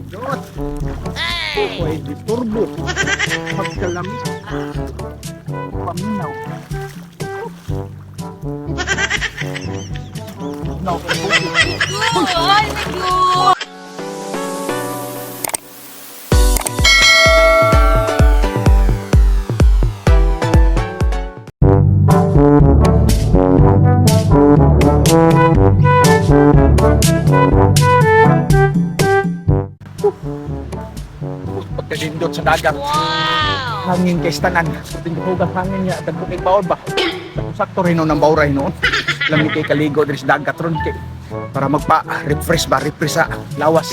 Pagkanindot. Ay! Disturbo. Pagkalami. Paminaw. No, Ay, migo! Pagkanindot sa dagat. Wow! Hangin kay tanan. Tinghugas hangin niya. Dagko kay baon ba? Sakto rin ng bawray noon. Lami kay kaligo diri sa dagat ron kay para magpa-refresh ba, refresh sa lawas.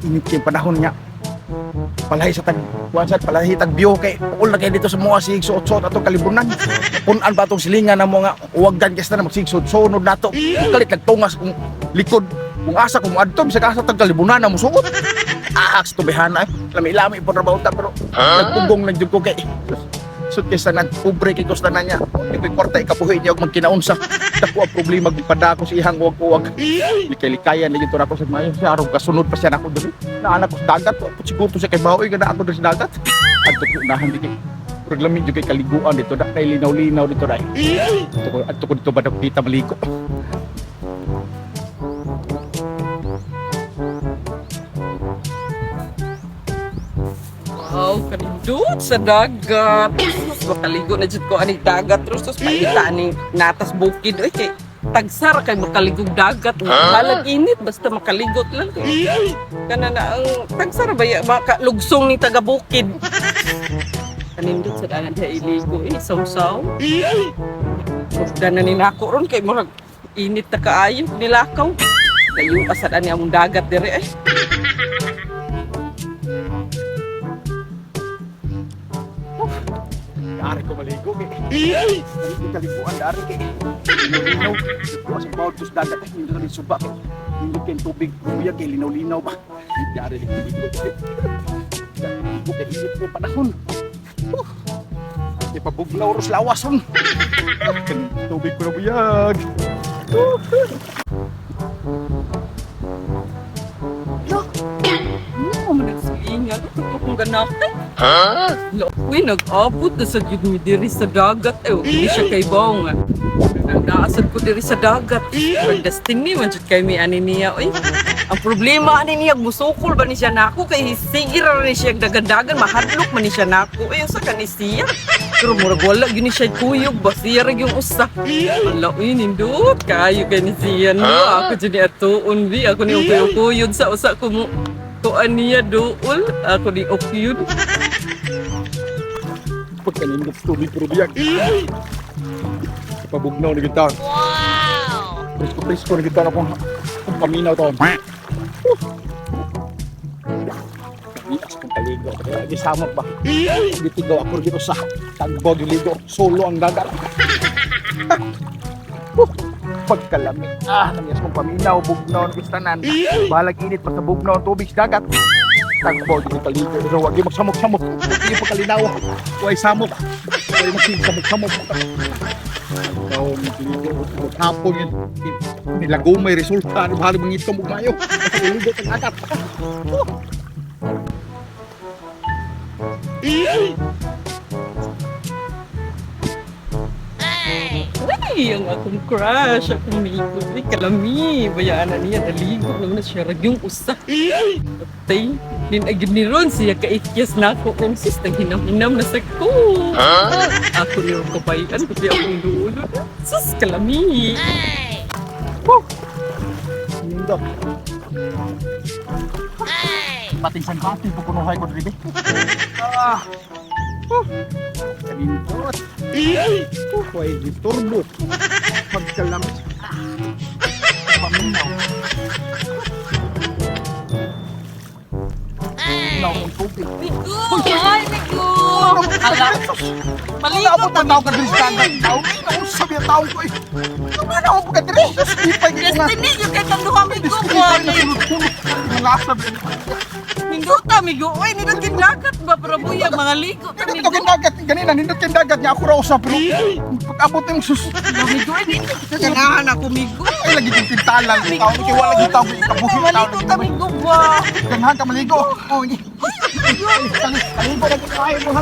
Init kay panahon niya. Palahi sa tag kuan sa palahi tag view kay uol na kay dito sa mga sig suot-suot atong kalibunan. Punan ba atong silingan na mga uwagdan kay tanan magsig suot-sunod nato. Kalit nagtungas kung likod kung asa kung adto bisag asa tag kalibunan na musuot. Ahak sa tubihana eh. Lami-lami po trabaho ta pero nagpugong lang jud ko kay sud kay sanan pobre kay gusto na niya. Di ko'y kwarta ikabuhi niya og magkinaunsa. Dako ang problema gipada ko sa ihang uwag-uwag. Likay-likayan lagi to nako sa mayo. Siya aron kasunod pa siya nako diri. Naanak ko sa dagat. Wa po siguro to siya kay baoy gana ako diri sa dagat. Adto ko unahan di kay murag lami jud kay kaliguan dito da kay linaw-linaw dito dai. Adto ko dito ba kita maliko. Wow, kanindot sa dagat. Sus, makaligo na jud ko ani dagat. Terus terus paita ani natas bukid. Oy, kay tagsara kay makaligog dagat. Halag init basta makaligot lang. Kay. Kana na ang tagsara ba ya makalugsong ni taga bukid. Kanindot sa dagat diha iligo eh sawsaw. Sugdan na ni nako ron kay murag init na kaayo nilakaw. Layo pa sa ani among dagat dire eh. Dari ko maligo kay. Hindi kaliguan dari kay. Linaw-linaw. Ko sa bawd sa dagat ay hindi rin suba kay. Hindi kay tubig kuya kay linaw-linaw ba. Dari ko maligo. Ligo kay init ko panahon. Huh. Di pa bugnaw ros lawas ron. Tubig ko na buyag. Ano man nagsilingan? Ito kong ganahan. Ha? Uy, nag-abot na sa jud mi diri sa dagat. Eh, hindi siya kay bawo nga. Naasad ko diri sa dagat. Ang destiny man jud kay mi ani niya. Uy, ang problema ani niya musukol ba ni siya nako kay sige ra ni siya dagan-dagan mahadlok man ni siya nako. Uy, unsa ka ni siya? Pero murag wala gyud ni siya kuyog ba siya ra gyud usa. Ala, uy, nindot kayo kay ni siya no. Ako jud ni atuon bi, ako ni ukuyod sa usa ko mo kuan niya duol, ako ni ukyud. Pagkanindot sa tubig pero buyag. Pabugnaw na kita. Wow! Presko presko na kita na kung paminaw to. Kamias kong kaligo. Kaya di samok ba? Gitigaw ako dito sa tagbog yung ligo. Solo ang dagat. Huh, pagkalami. Ah, namias kong paminaw. Bugnaw na kistanan. Balag init basta bugnaw ang tubig sa dagat. Tagbog yung kaligo. So, wag yung magsamok-samok. Huwag yung pagkalinaw. Huwag samok. Huwag magsamok-samok. Ikaw, magligo. Hapon yun. Nilagumay resulta. Ano bahala mong itong mayo. Basta iligo ang dagat. Uy, ang akong crush, akong migo. Uy, kalami. Bayaan na niya, naligo naman na siya. Ragyong usa. Atay, din agad ni Ron siya kaikyas na ako. Kung sis, naghinam-hinam na sa ko. Ako niyo kabayan, pati akong dulo. Sus, kalami. Ay! Nindot. Ay! Pating sanghati po kunuhay ko diri. Ah. Huh. Kanindot. Huh, way disturbo. Pagkalami. Ah. Paminaw. Ay! Bugnaw ang tubig. Migo! Ay, migo! Ala. Maligo Naabot ang tao ka diri sa dagat. Tao, nausap yung tao ko eh. Ano na ako ka diri? Sus, ipay ko nga. Destiny yung kay tanduha migo Destiny ba? na sunod-sunod. Nangasa ba? Nindota migo. Uy, nindot kay dagat ba para buya mga ligo ta Nindot migo. kay dagat. Ganina, nindot kay dagat niya. Ako raw usap. Pero pag abot yung sus. Migo ay nindot. Ganahan ako migo. Ay, lagi kong tintalan. Tao, kay wala lagi tao. Ikabuhi tao. Maligo ta migo ba? Ganahan ka maligo. Oh, hindi. Kaligo na kayo mo.